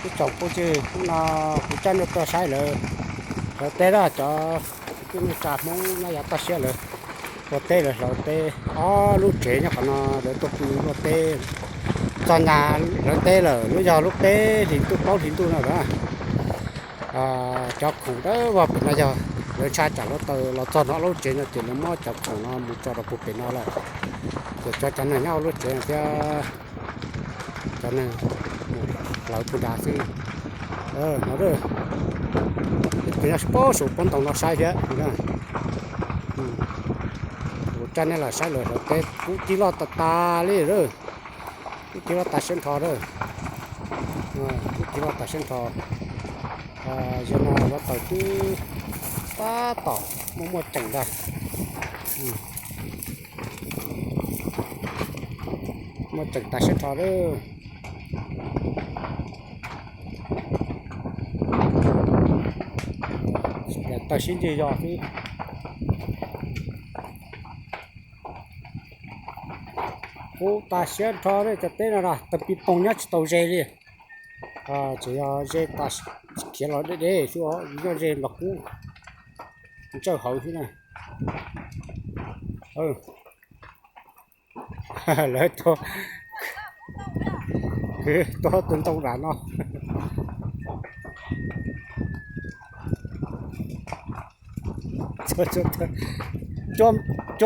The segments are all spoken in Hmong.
Ib tsoom phooj ywg, hnub no kuv coj nej tuaj saib lawv hlawv teb na, cov kwv tij neej tsa Hmoob Naj Yaj toj siab lawv ua teb, lawv hlawv teb. Ob lub tsev nyob qhov no lawv tuaj pw ua teb, txog nyab hlawv teb lawm, lub yog lub peb hlis ntuj plaub hlis ntuj no lawm. Cov khoom dawb vog pem no yog lawv ntshai tsam lawv tawm los txog no ob lub tsev no ces lawv muab cov khoom no mus tso rau puag pem no lawm. Ces tso cov neeg nyob hauv lub tsev no thiab cov neeg hlawv puag nrad xwb. No, tus nyob pob saum pob ntoo no saib thiab. Kuv coj nej los saib lawv hlawv teb, kub cig loj tas tas li lawm. Kub cig loj tas siab nrho lawm. Kub cig loj tas siab nrho. Yog no huab taws twb tab tom muaj muaj ceem ntag. Muaj ceem tas siab nrho lawm. Taws sib ntsig yog xwb. Kub tas siab nrho li cov teb no, taws pis poog nyob tsis tau ze li. Tseem yog ze tas, khiav los deb deb xwb, nyob ze mas kub ntsawj hauv xwb na. Lawv tuaj kwv tuaj tus ntoo nram no. Cua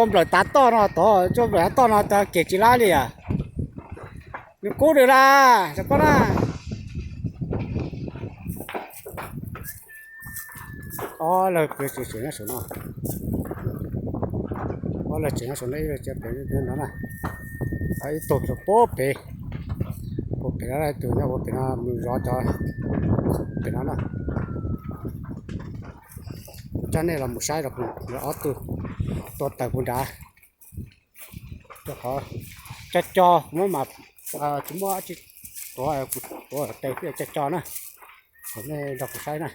nplawm tav toj no tod, cua nplawm tav toj no tas kev tsis lab li as. Nws kub nws na, koj na. Ob lawg kwv tsev tseem nyob saum no. Ob lawg tseem nyob saum no, ib lawg tsev pem no na. Ib tug tseem puag pem, puag pem no, ib tug nyob puag pem no mus zov cov pem no na. Kuv coj nej los mus saib rau ob tug tua taws puag nrad. Rau qhov co co kuv muab mas tsis muaj dab tsi tuav, kuv tuav tes thiaj co co na. Kom nej nrog kuv saib na.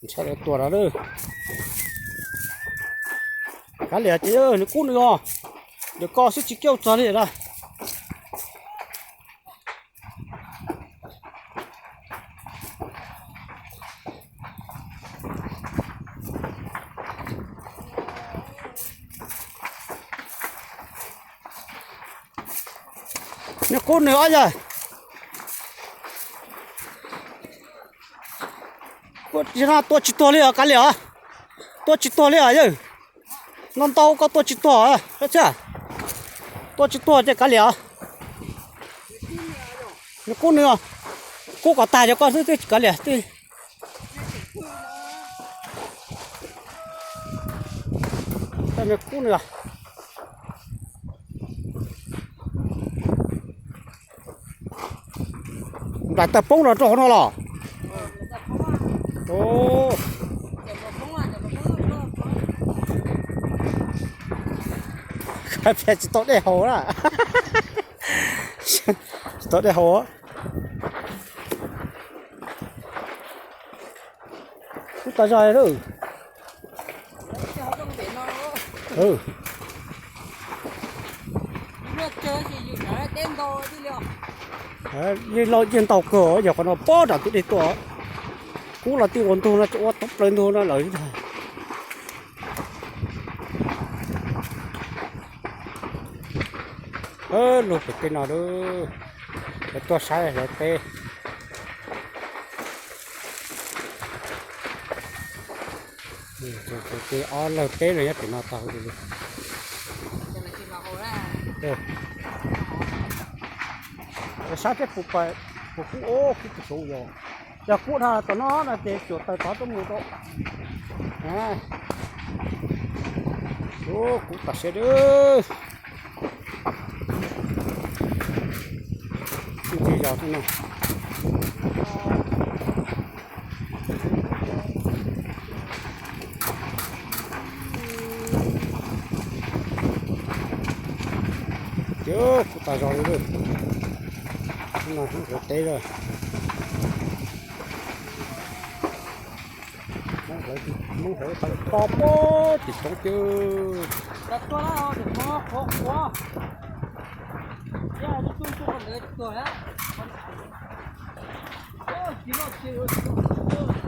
Ntshai lawv tua no lawm. Kav liam ces nws kub nws os. Ntawm ko xwb tsis kiaj txog li lawm. Nws kub nws os yawg. Tua tsis tuag li os kav liam os. Tua tsis tuag li os yawg. Ntau ntau koj tua tsis tuag, tua tsis tuag ces kav liam os. Nws kub nws, kub kom tag yog koj xwb twb kav liam twb. Nws kub nws. Nplaim tawg poob los rau hauv no los? Tsis tau dej haus na. Tsis tau dej haus. Kub tas zog lawm. Yeej loj yeej ntau kawg, yog qhov no pob nram tus dej tuaj. Kub los twb ua ntug no, ua tau plaws ntug no lawm. Lub pem tej no lawm, lawv tuaj saib lawv teb. Ob lawg peb lawg nyob pem no tag li. Sab thiab puas kub, kub tus saud yog, yog kub dhau tom no no ces cuam taws tod tuaj mus rau. Kub tas siab lawm. Ntxig zog thiab no. Ces kub tas zog li lawm. Hnub no hlawv teb lawm. Hmoob hauv tau to pob tim tsoov cawv. Tua, tua, tua, tua, tua, tua, tua.